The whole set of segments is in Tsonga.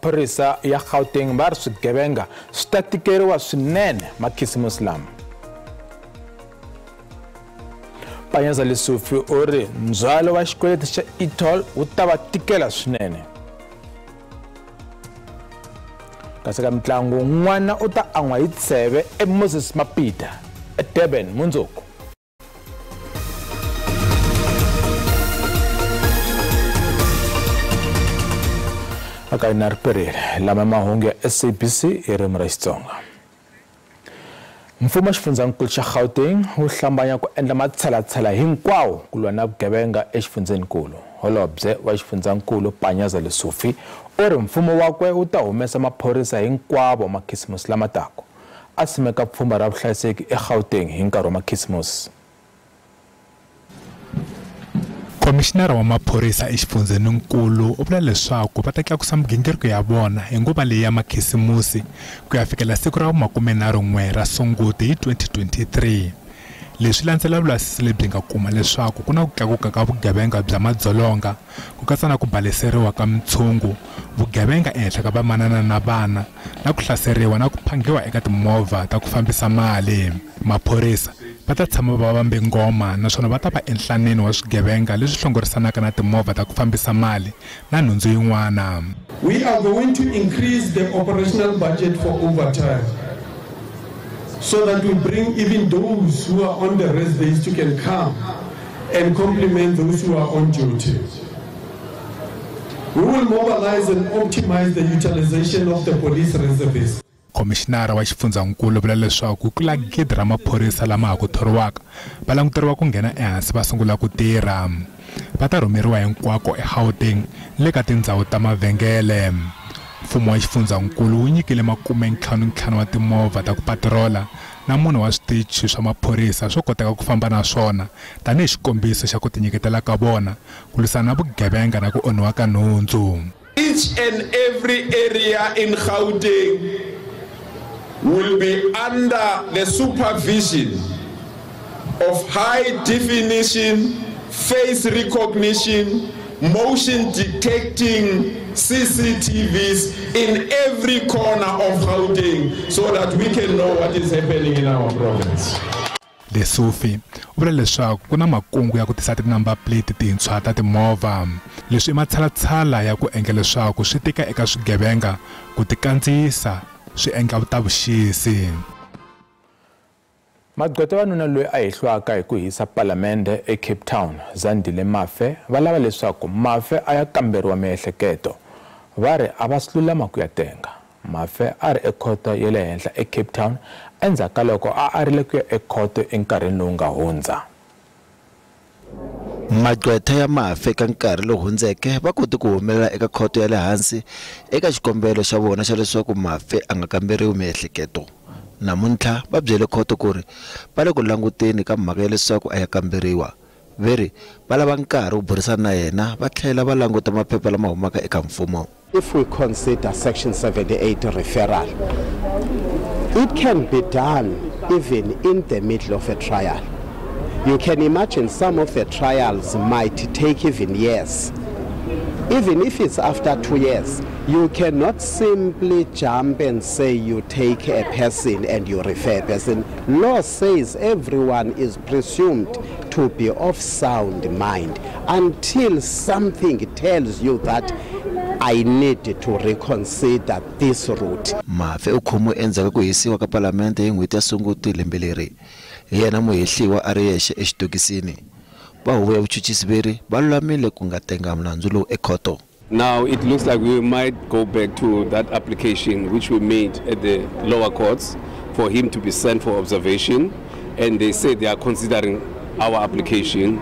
Maphorisa ya Gauteng va ri swigevenga swi ta tikeriwa swinene makhisimusi lama. Panyaza Lesufi u ri ndzhwalo wa xikweleti xa e-toll wu ta va tikela swinene. Kasi ka mitlangu, n'wana u ta an'wa hi tsheve eMoses Mabhida eDurban mundzuku. Akayina riperile lama mahungu ya SABC hi ririmi ra Xitsonga. Mfumo wa xifundzankulu xa Gauteng wu hlambanya ku endla matshalatshala hinkwawo ku lwa na vugevenga exifundzenikulu. Holobye wa xifundzankulu Panyaza Lesufi u ri mfumo wakwe wu ta humesa maphorisa hinkwavo makhisimusi lama taka, a simeka pfhumba ra vuhlayiseki eGauteng hi nkarhi wa makhisimusi. Khomishinara wa maphorisa exifundzeninkulu u vula leswaku va ta tlakusa migingiriko ya vona hi nguva leyi ya makhisimusi ku ya fikela siku ra 31 ra Sunguti hi 2023. Leswi landzela vulavisisi lebyi nga kuma leswaku ku na ku tlakuka ka vugevenga bya madzolonga, ku katsa na ku baleseriwa ka mintshungu, vugevenga ehenhla ka vamanana na vana, na ku hlaseriwa na ku phangiwa eka timovha ta ku fambisa mali. Maphorisa va ta tshama va vambe ngoma naswona va ta va enhlaneni wa swigevenga leswi hlongorisanaka na timovha ta ku fambisa mali na nhundzu yin'wana. We are going to increase the operational budget for overtime so that we bring even those who are on the rest days to can come and complement those who are on duty. We will mobilize and optimize the utilization of the police reservists. Khomishinara wa xifundzankulu vula leswaku ku tlula 1,000 ra maphorisa lama ha ku thoriwaka va languteriwa ku nghena ehansi va sungula ku tirha. Va ta rhumeriwa hinkwako eGauteng ni le ka tindhawu ta mavhengele. Mfumo wa xifundzankulu wu nyikile 55 wa timovha ta ku patirola na 4 wa switichi swa maphorisa swo koteka ku famba na swona tanihi xikombiso xa ku tinyiketela ka vona ku lwisana na vugevenga na ku onhiwa ka nhundzu. Each and every area in Gauteng will be under the supervision of high definition, face recognition, motion detecting CCTVs in every corner of Gauteng so that we can know what is happening in our province. Lesufi u vula leswaku ku na makungu ya ku tisa ti-number plate tintshwa ta timovha. Leswi i matshalatshala ya ku endla leswaku swi tika eka swigevenga ku tikandziyisa swi endla ta vuxisi. Magqweta ya wanuna loyi a hehliwaka hi ku hisa palamende eCape Town, Zandile Mafe, va lava leswaku Mafe a ya kamberiwa miehleketo. Va ri a va swi lulama ku ya tenga. Mafe a ri ekhoto ya le henhla eCape Town endzhaku ka loko a arile ku ya ekhoto enkarhini lowu nga hundza. Magqwetha ya Mafe ka nkarhi lowu hundzeke va kote ku humelela eka khoto ya le hansi eka xikombelo xa vona xa leswaku Mafe a nga kamberiwi miehleketo. Namuntlha va byele khoto ku ri va le ku languteni ka mhaka ya leswaku a ya kamberiwa. Ve ri va lava nkarhi wo burisana na yena va tlhela va languta maphepha lama humaka eka mfumo. If we consider Section 78 referral, it can be done even in the middle of a trial. You can imagine some of the trials might take even years. Even if it's after 2 years, you cannot simply jump and say you take a person and you refer a person. Law says everyone is presumed to be of sound mind until something tells you that I need to reconsider this route. Mafe u khomiwe endzhaku ka ku hisiwa ka palamende hi n'hweti ya Sunguti lembe leri. Hi yena muhehliwa a ri yexe exitokisini. Va huvo ya vuchuchisi veri va lulamile ku nga tenga mlandzu lowu ekhoto. Now it looks like we might go back to that application which we made at the lower courts for him to be sent for observation, and they say they are considering our application.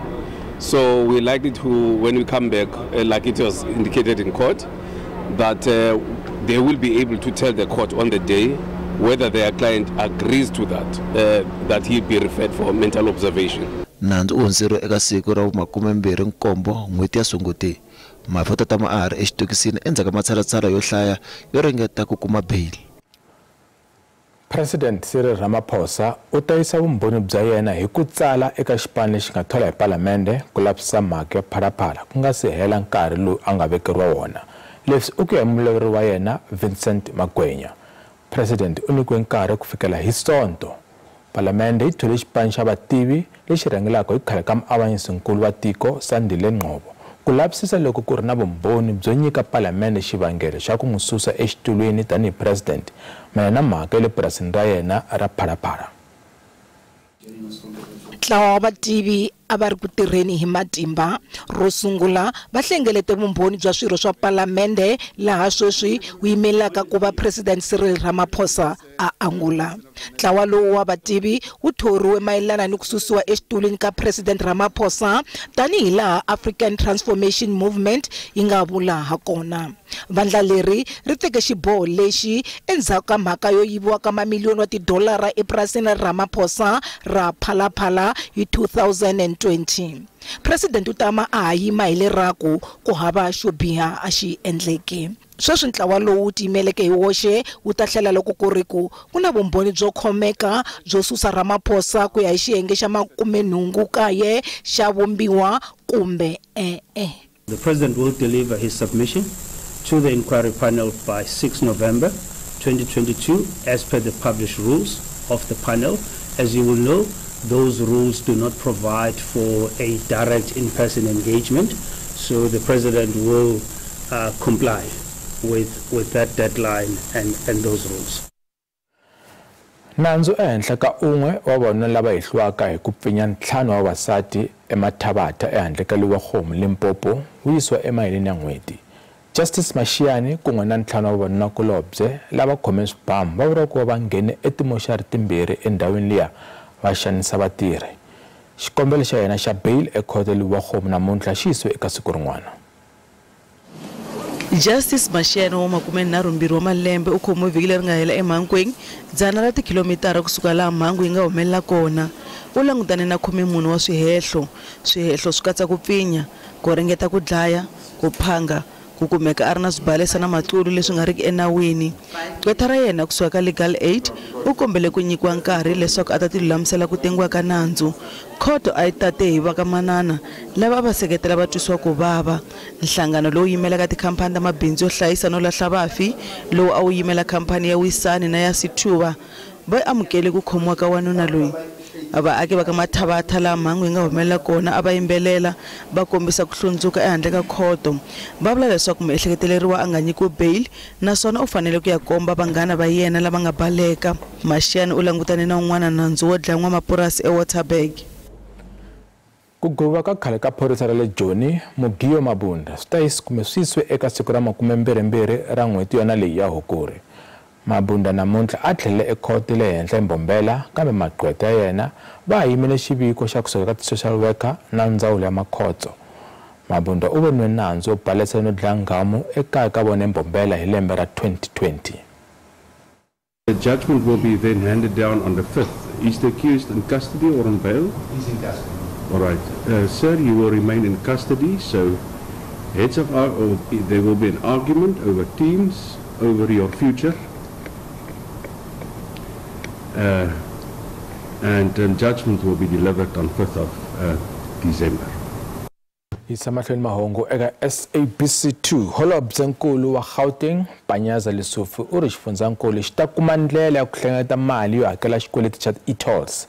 So we're likely to, when we come back, like it was indicated in court, that they will be able to tell the court on the day whether their client agrees to that, that he'll be referred for mental observation. Nandzu u hundzeriwe eka siku ra 27 n'hweti ya Sunguti. Mafe u ta tama a ha ri exitokisini endzhaku ka matshalatshala yo hlaya yo ringeta ku kuma beyili. President Cyril Ramaphosa u ta yisa vumbhoni bya yena hi ku tsala eka xipano lexi nga thola hi palamende ku lavisisa mhaka ya Phalaphala ku nga si hela nkarhi lowu a nga vekeriwa wona. Leswi u ku ya hi mulawuri wa yena Vincent Magwenya. President u nyikiwe nkarhi ku fikela hi Sonto. Palamende yi thole xipano xa vativi lexi rhangelaka hi khale ka muavanyisinkulu wa tiko Sandile Ngcobo ku lavisisa loko ku ri na vumbhoni byo nyika palamende xivangelo xa ku n'wi susa exitulwini tanihi president mayelana na mhaka ya le purasini ra yena ra Phalaphala. Ntlawa wa vativi a va ri ku tirheni hi matimba. Ro sungula va hlengelete vumbhoni bya swirho swa palamende laha sweswi wu yimelaka ku va President Cyril Ramaphosa a angula. Ntlawa lowu wa vativi wu thoriwe mayelana ni ku susiwa exitulwini ka President Ramaphosa tanihi laha African Transformation Movement yi nga vula hakona. Vandla leri ri teke xiboho lexi endzhaku ka mhaka yo yiviwa ka mamiliyoni wa tidolara epurasini ra Ramaphosa ra Phalaphala hi 2020. President u tama a ha yima hi leraku ku hava xo biha a xi endleke. Sweswi ntlawa lowu tiyimeleke hi woxe wu ta hlela loko ku ri ku ku na vumbhoni byo khomeka byo susa Ramaphosa ku ya hi xiyenge xa 89 xa vumbiwa kumbe e-e. The president will deliver his submission to the inquiry panel by 6 November 2022 as per the published rules of the panel. As you will know, those rules do not provide for a direct in-person engagement, so the president will comply with that deadline and those rules. Nandzu ehenhla ka un'we wa vavanuna lava hehliwaka hi ku pfinya 5 wa vavasati eMathabatha ehandle ka Liwakhomu, Limpopo, wu yisiwa emaheleni ya n'hweti. Justice Mashiani kun'we na 5 wa vavanunakulobye lava khome swibamu va vuriwa ku va va nghene etimoxari timbirhi endhawini liya va xanisa vatirhi. Xikombelo xa yena xa bail ekhoto Liwakhomu namuntlha xi yisiwe eka siku rin'wana. Justice Mashiani wa 32 wa malembe u khomiwe vhiki leri nga hela eMankweng, 100 ra tikhilomitara kusuka laha mhangu yi nga humelela kona. U langutane na 14 wa swihehlo. Swihehlo swi katsa ku pfinya, ku ringeta ku dlaya, ku phanga, ku kumeka a ri na swibalesa na matlulu leswi nga riki enawini. Gqwetha ra yena kusuka ka Legal Aid u kombele ku nyikiwa nkarhi leswaku a ta tilulamisela ku tengiwa ka nandzu. Khoto a yi tate hi vakamanana lava a va seketela va twisiwa ku vava. Nhlangano lowu yimelaka tikhampani ta mabindzu yo hlayisa no lahla vafi lowu a wu yimela khampani ya Wisani na ya Sithuba va amukele ku khomiwa ka wanuna loyi. Vaaki va ka Mathabatha laha mhangu yi nga humelela kona a va yimbelela va kombisa ku hlundzuka ehandle ka khoto. Va vula leswaku muehleketeleriwa a nga nyikiwi bail naswona u fanele ku ya komba vanghana va yena lava nga baleka. Mashiani u langutane na un'wana nandzu wo dlaya n'wamapurasi eWaterberg. Ku gweviwa ka khale ka phorisa ra le Joni, Mugiyo Mabunda, swi ta kumbe swi yisiwe eka siku ra 22 ra n'hweti yona leyi ya Hukuri. Mabunda namuntlha a tlhelele ekhoto le henhla eMbombela, kambe magqwetha ya yena va ha yimele xiviko xa kusuka ka ti-social worker na ndzawulo ya makhotso. Mabunda u voniwe nandzu wo balesa no dlaya nghamu ekaya ka vona eMbombela hi lembe ra 2020. The judgment will be then handed down on the 5th. Is the accused in custody or on bail? He's in custody. All right. Sir, you will remain in custody, so heads of or there will be an argument over teams, over your future. And judgment will be delivered on 5th of December. Yisa mahlweni mahungu eka SABC2. Holobyenkulu wa Gauteng Panyaza Lesufi u ri xifundzankulu xi ta kuma ndlela ya ku hlengeleta mali yo hakela xikweleti xa e-tolls.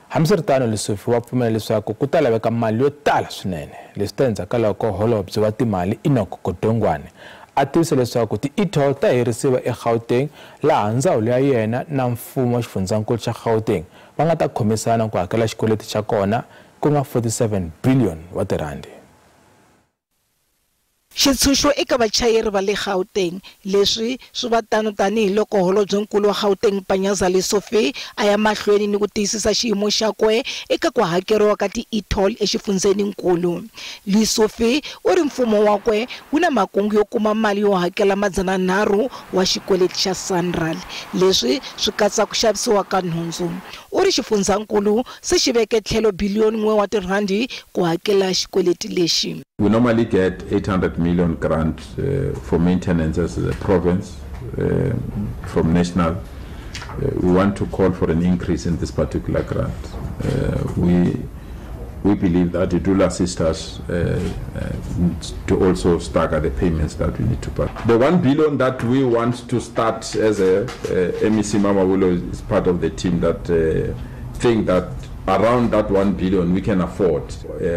Hambiswiritano, Lesufi wa pfumela leswaku ku ta laveka mali yo tala swinene. Leswi ta endzhaku ka loko holobye wa timali Enoch Godongwana a tivise leswaku ti-e-toll ta herisiwa eGauteng, laha ndzawulo ya yena na mfumo wa xifundzankulu xa Gauteng va nga ta khomisana ku hakela xikweleti xa kona ku nga 47 billion wa tirhandi. Xitshunxo eka vachayeri va le Gauteng. Leswi swi va tano tanihiloko holobyenkulu wa Gauteng Panyaza Lesufi a ya mahlweni ni ku tiyisisa xiyimo xakwe eka ku hakeriwa ka ti-e-toll exifundzeninkulu. Lesufi u ri mfumo wakwe wu na makungu yo kuma mali yo hakela 300 wa xikweleti xa Sanral. Leswi swi katsa ku xavisiwa ka nhundzu. U ri xifundzankulu se xi veke tlhelo biliyoni 1 wa tirhandi ku hakela xikweleti lexi. We normally get 800 million grant for maintenance as a province from national. We want to call for an increase in this particular grant. We We believe that it will assist us to also stagger the payments that we need to pay. The 1 billion that we want to start as a MEC Mamabolo is part of the team that think that around that 1 billion we can afford.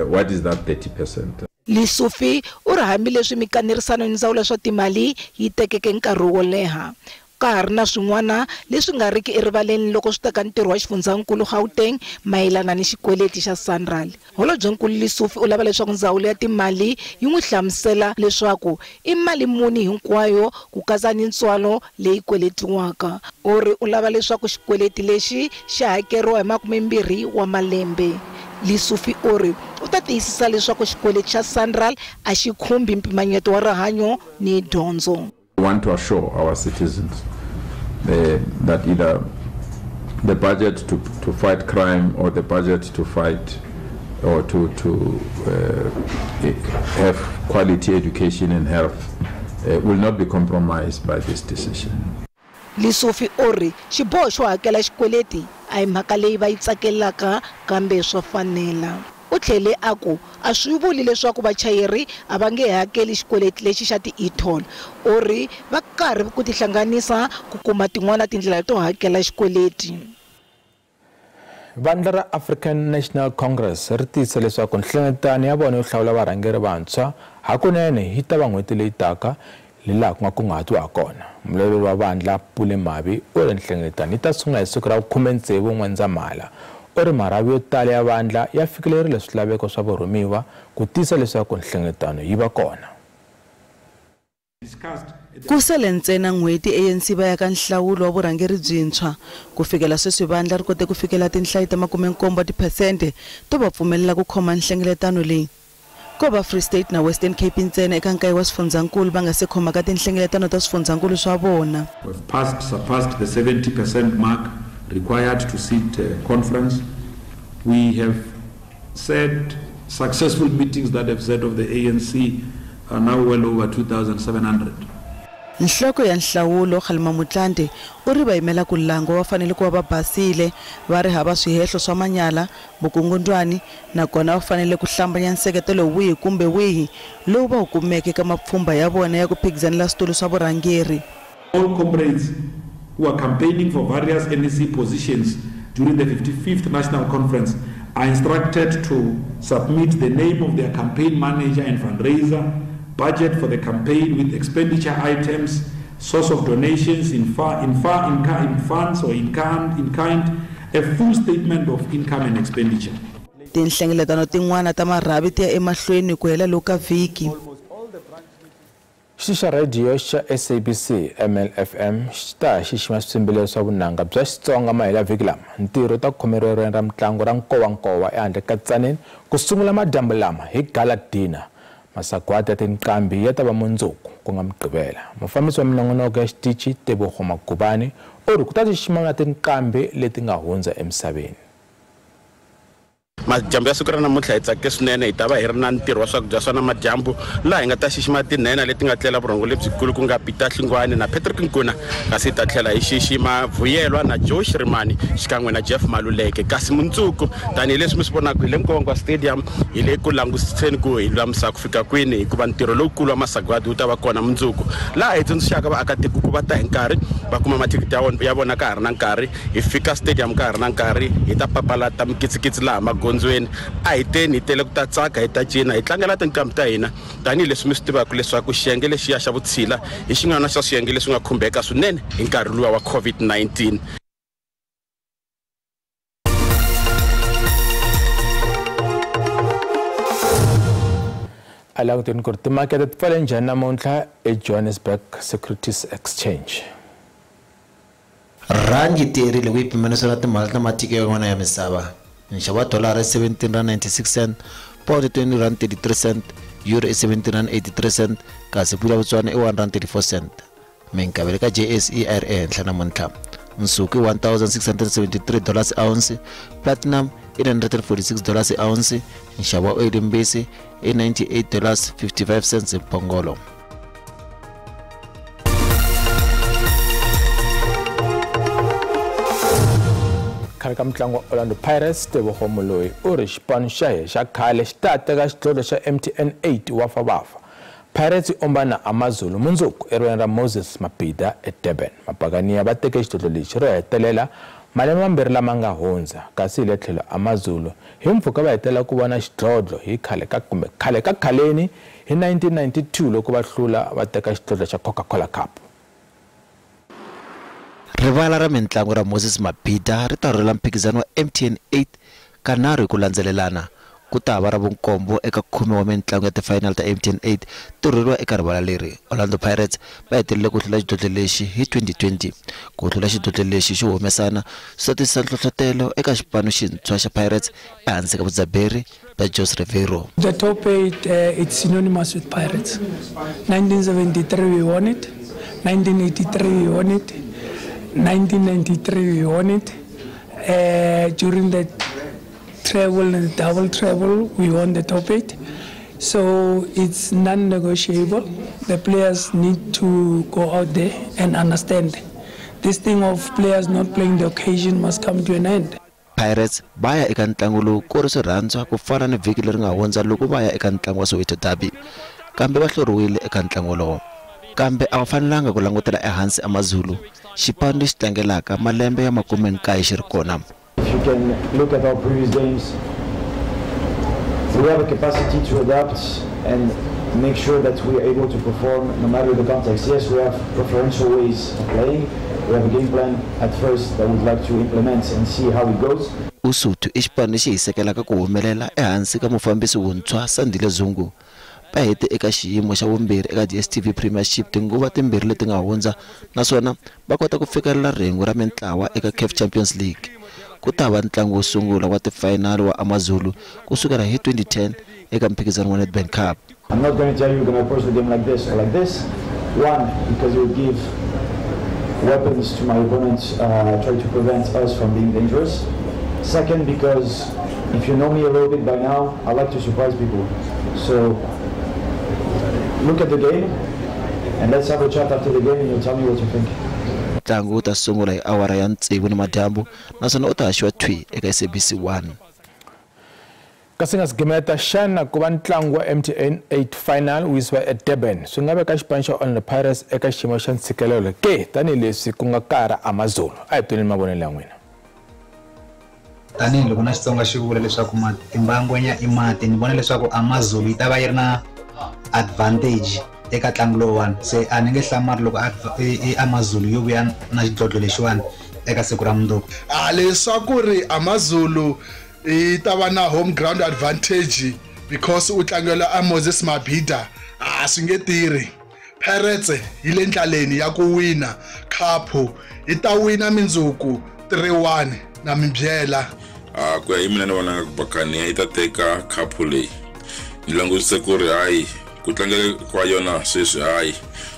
What is that 30%? Lesufi u ri hambileswi mikanerisano ni ndzawulo swa timali yi tekeke nkarhi wo leha ka ha ri na swin'wana leswi nga riki erivaleni loko swi teka ntirho wa xifundzankulu Gauteng mayelana ni xikweleti xa Sanral. Holobyenkulu Lesufi u lava leswaku ndzawulo ya timali yi n'wi hlamusela leswaku i mali muni hinkwayo ku katsa ni ntswalo leyi kweletiwaka. U ri u lava leswaku xikweleti lexi xi hakeriwa hi 20 wa malembe. Lesufi u ri u ta tiyisisa leswaku xikweleti xa Sanral a xi khumbi mpimanyeto wa rihanyo ni dyondzo. We want to assure our citizens that either the budget to fight crime or the budget to fight or to have quality education and health will not be compromised by this decision. Lesufi u ri xiboho xo hakela xikweleti a hi mhaka leyi va yi tsakelaka kambe swa fanela. U tlhele a ku a swi vuli leswaku vachayeri a va nge hakeli xikweleti lexi xa ti-e-toll. U ri va karhi ku tihlanganisa ku kuma tin'wana tindlela to hakela xikweleti. Vandla ra African National Congress ri tiyisa leswaku nhlengeletano ya vona yo hlawula varhangeri vantshwa hakunene yi ta va n'hweti leyi taka laha ku nga kunguhatiwa kona. Mulawuri wa vandla Pule Mavi u ri nhlengeletano yi ta sungula hi siku ra 16 N'wendzamhala. U ri marhavi yo tala ya vandla ya fikelerile swilaveko swa vurhumiwa ku tiyisa leswaku nhlengeletano yi va kona. Ku sele ntsena n'hweti ANC va ya ka nhlawulo wa vurhangeri byintshwa. Ku fikela sweswi vandla ri kote ku fikela tinhlayo ta 70% to va pfumelela ku khoma nhlengeletano leyi. Ko va Free State na Western Cape ntsena eka nkaye wa swifundzhankulu va nga se khomaka tinhlengeletano ta swifundzhankulu swa vona. We've surpassed the 70% mark required to sit a conference. We have said successful meetings that have said of the ANC are now well over 2,700. Nhloko ya nhlawulo Kgalema Motlanthe u ri va yimela ku langwa va fanele ku va va basile, va ri hava swihehlo swa manyala, vukungundwani, nakona va fanele ku hlambanya nseketelo wihi kumbe wihi lowu va wu kumeke eka mapfhumba ya vona ya ku phikizanela switulu swa vurhangeri. All comrades who are campaigning for various NEC positions during the 55th National Conference are instructed to submit the name of their campaign manager and fundraiser, budget for the campaign with expenditure items, source of donations in funds or in kind, a full statement of income and expenditure. Tinhlengeletano tin'wana ta marhavi ti ya emahlweni ku hela loka vhiki. Xitichi xa rhadiyo xa SABC MLFM xi ta xixima swiyimbeleri swa vunanga bya Xitsonga mahela vhiki lama. Ntirho ta khomeriwa riendzo ra mitlangu ra Nkowankowa ehandle ka Tzaneen ku sungula madyambu lama hi gala dinner. Masagwadi ya tinqambi ya ta va mundzuku ku nga Mugqivela. Mufambisi wa minongonoko ya xitichi Tebogo Magubane u ri ku ta xixima na tinqambi leti nga hundza emisaveni. Madyambu ya siku ra namuntlha hi tsake swinene, hi ta va hi ri na ntirho wa swakudya swa namadyambu laha hi nga ta xixima tinhenha leti nga tlela vurhongo lebyikulu ku nga Peter Hlingwane na Patrick Nkuna, kasi hi ta tlhela hi xixima Vuyelwa na Joe Shirimani xikan'we na Jeff Maluleke. Kasi mundzuku tanihileswi mi swi vonaka hi le Nkowankowa Stadium hi le ku langutiseni ku hi lulamisa ku fika kwini, hikuva ntirho lowukulu wa masagwadi wu ta va kona mundzuku, laha hi tsundzuxaka vaakatiko ku va ta hi nkarhi va kuma mathikithi ya vona ka ha ri na nkarhi, hi fika stadium ka ha ri na nkarhi, hi ta papalata mikitsikitsi laha magondzweni. A hi teni hi tele ku ta tsaka, hi ta cina, hi tlangela tinqambi ta hina tanihileswi mi swi tivaka leswaku xiyenge lexiya xa vutshila hi xin'wana xa swiyenge leswi nga khumbeka swinene hi nkarhi luwa wa COVID-19. A languteni ku ri timakete ti pfale njhani namuntlha eJohannesburg Securities Exchange. Randi terile ku yi pimanisa na timali ta matiko yan'wana ya misava. Nxavo wa dolara i R17.96, pound i R20.33, euro i R17.83, kasi pula Botswana i R1.34. Minkavelo ka JSE a yi ri ehenhla namuntlha. Nsuku i $1,673 ounce, platinum i $946 ounce, nxavo wa oyili mbisi i $98.55 hi mphongolo. khale ka mutlangi wa Orlando Pirates Tebogo Moloi u ri xipano xa yena xa khale xi ta teka xidlodlo xa MTN 8 wa Fabafa. Pirates yi ombana AmaZulu mundzuku erivaleni ra Moses Mabhida eDurban. Mabakaniya va teke xidlodlo lexi ro hetelela malembe mambirhi lama nga hundza, kasi hi le tlhelo AmaZulu hi mpfhuka va hetelela ku vona xidlodlo hi khale ka kumbe khale ka khaleni hi 1992 loko va hlula va teka xidlodlo xa Coca-Cola Cup. Rivala ra mintlangu ra Moses Mabhida ri ta rhurhela mphikizano wa MTN 8 kanharhu hi ku landzelelana. Ku ta va ra vunkombo eka 10 wa mintlangu ya ti-final ta MTN 8 ti rhurheriwa eka rivala leri. Orlando Pirates va hetelele ku hlula xidlodlo lexi hi 2020. Ku hlula xidlodlo lexi xo humesana swi ta tisa nhlohlotelo eka xipano xintshwa xa Pirates ehansi ka vudzaberi bya Jose Riveiro. The top 8 it's synonymous with Pirates. 1973 we won it, 1983 we won it, 1993 we won it. During the treble and the double treble, we won the top 8. So it's non-negotiable. The players need to go out there and understand this thing of players not playing the occasion must come to an end. Pirates va ya eka ntlangu lowu ku ri swirhandzwa ku fana ni vhiki leri nga hundza loko va ya eka ntlangu wa Soweto Derby, kambe va hluriwile eka ntlangu wolowo. Kambe a va fanelanga ku langutela ehansi AmaZulu, xipano lexi tlangelaka malembe ya 19 xi ri kona. If you can look at our previous games, we have a capacity to adapt and make sure that we are able to perform no matter the context. Yes, we have preferential ways of playing. We have a game plan at first that we'd like to implement and see how it goes. Usuthu i xipano lexi hisekelaka ku humelela ehansi ka mufambisi wuntshwa Sandile Zungu. Va hete eka xiyimo xa vumbirhi eka DStv Premiership tinguva timbirhi leti nga hundza, naswona va kota ku fikelela rhengu ra mintlawa eka CAF Champions League. Ku ta va ntlangu wo sungula wa ti-final wa AmaZulu ku sukela hi 2010 eka mphikizano wa Nedbank Cup. I'm not going to tell you we're going to approach the game like this or like this. One, because it would give weapons to my opponents, try to prevent us from being dangerous. Second, because if you know me a little bit by now, I like to surprise people. So look at the game and let's have a chat after the game and you'll tell me what you think. Ntlangu wu ta sungula hi awara ya 6 ni madyambu naswona u ta haxiwa thwi eka SABC 1. Kasi nga sigimeta xana ku va ntlangu wa MTN 8 final wu yisiwa eDurban swi nga veka xipano xa Orlando Pirates eka xiyimo xa ntshikelelo ke tanihileswi ku nga kara AmaZulu. A hi twini mavonelo ya n'wina. Tanihiloko na Xitsonga xi vula leswaku matimba ya ngwenya i mati, ni vona leswaku AmaZulu yi ta va yi ri na advantage eka ntlangu lowuwani, se a ni nge hlamari loko AmaZulu yo vuya na xidlodlo lexiwani eka siku ra mundzuku. Leswaku ri AmaZulu yi ta va na home ground advantage because u tlangela a Moses Mabhida, a swi nge tirhi. Pirates yi le ndlaleni ya ku wina cup, yi ta wina mindzuku 3-1 na mibyela. Ku ya hi mina ni vona nga ku Buccaneer yi ta teka cup leyi. Ni langutise ku ri hayi ku tlangela kwa yona sweswi hayi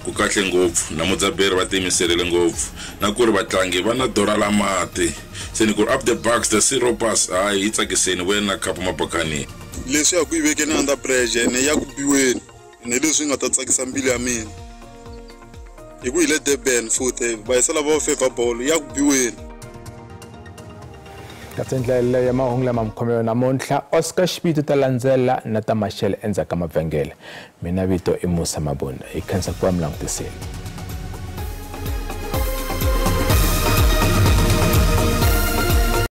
ku kahle ngopfu na mudzaberi va tiyimiserile ngopfu na ku ri vatlangi va na dora la mati, se ni ku ri up the bucks the zero pass hayi yi tsakiseni wena cup Mabakani. Leswi ya ku yi vekeni under pressure ene ya ku biweni ene leswi nga ta tsakisa mbilu ya mina hi ku hi le Durban futhi va yisela va favor ball ya ku biweni. Kasi ndlela ya mahungu lama mi namuntlha Oscar Xivito ta landzela na ta Mashele endzhaku ka mavhengele. Mina vito i Musa Mabunda, hi khensa ku va mi langutisile.